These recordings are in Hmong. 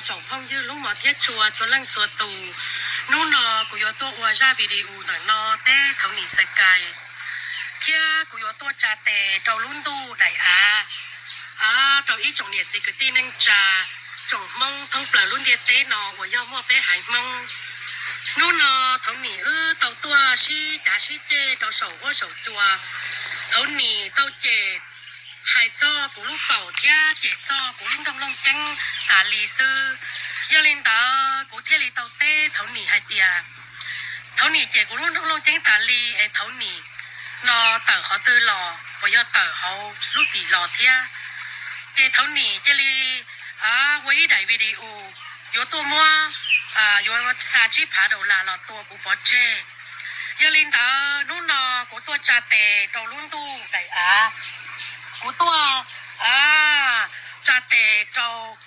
Tsoom phooj ywg hlub mos thiab tshua txhua leej txhua tus, hnub no kuv yuav tuaj ua zaj video ntawm no teb Thaum Nim Xais Kais, thiab kuv yuav tuaj tsa tes rau lub ntuj daim av, rau ib tsoom niam txiv kwv tij neej tsa, tsoom Hmoob thoob plaws lub ntiaj teb no uas yog muaj peb haiv Hmoob. Hnub no Thaum Nim wb tau tuaj sib cav sib ceg rau saum huab saum cua. Thaum Nim tau cem hais txog kuv lub paum thiab cem txog kuv lub nroog Looj Ceeb tas li xwb. Yog li ntawd kuv thiaj li tau teb Thaum Nim hais tias, Thaum Nim cem kuv lub nroog Looj Ceeb tas li es Thaum Nim no tawm qhov twg los uas yog tawm hauv lub pim los thiab. Ces Thaum Nim cia li ua ib daim video yuav tuaj muab, yuav xa tsib phav daus las los tua kuv pov tseg. Yog li ntawd hnub no kuv tuaj tsa tes rau lub ntuj daim av, kuv tuaj tsa tes rau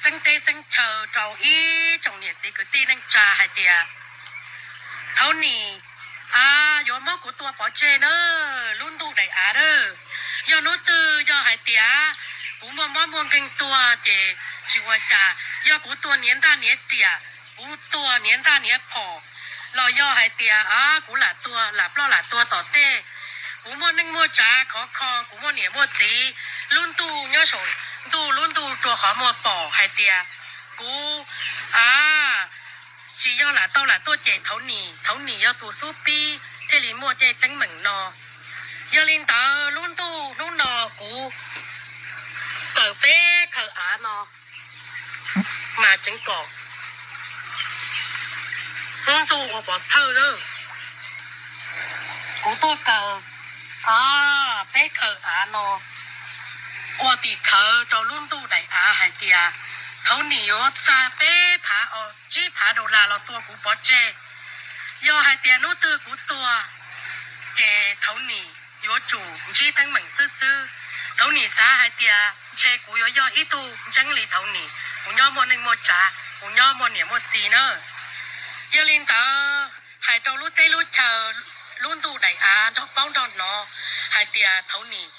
xeeb teb xeeb chaw, rau ib tsoom niam txiv kwv tij neej tsa hais tias, Thaum Nim yuav muab kuv tua pov tseg na, lub ntuj daim av na. Yog hnub twg yog hais tias kuv muaj mob muaj nkeeg tuag ces tsis ua cas, yog kuv tuag niav ntaj niav riam, kuv tuag niav ntaj niav phom, los yog hais tias kuv lam tuag lam ploj lam tuag tom tej, kuv muaj neej muaj tsav khov kho, kuv muaj niam muaj txiv, lub ntuj nyob saum ntuj lub ntuj rua qhov muag pom hais tias kuv tsis yog lam tau lam tuaj cem Thaum Nim, Thaum Nim yog tus xub pib thiaj li muaj tej teeb meem no. Yog li ntawd lub ntuj hnub no kuv kawm peb khaws av no mas tseev kom lub ntuj ua pov thawj lawm. Kuv tuaj kawm peb khaws av no ua tim khawv rau lub ntuj daim av hais tias Thaum Nim yuav xa peb phav, tsib phav daus las los tua kuv pov tseg. Yog hais tias hnub twg kuv tuag ces Thaum Nim yuav tsum ntsib teeb meem xwb xwb. Thaum Nim xav hais tias ntshe kuv yuav yog ib tug ntseeb li Thaum Nim, kuv nyob muaj neej muaj tsav, kuv nyob muaj niam muaj txiv na. Yog li ntawd hais rau lub teb lub chaw, lub ntuj daim av nrog paub nrog hnov hais tias Thaum Nim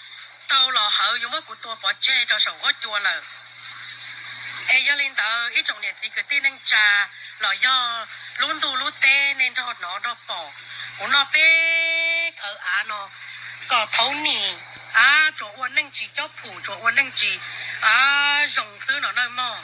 tau los hawv yuav muab kuv tua pov tseg rau saum huab cua lawm. Es yog li ntawd ib tsoom niam txiv kwv tij neej tsa los yog lub ntuj lub teb nej nrog hnov nrog pom kuv noj peb khawv av no, kom Thaum Nim tsuas ua neej tsis cob phum, tsuas ua neej tsis zoo xwb no nawj mog.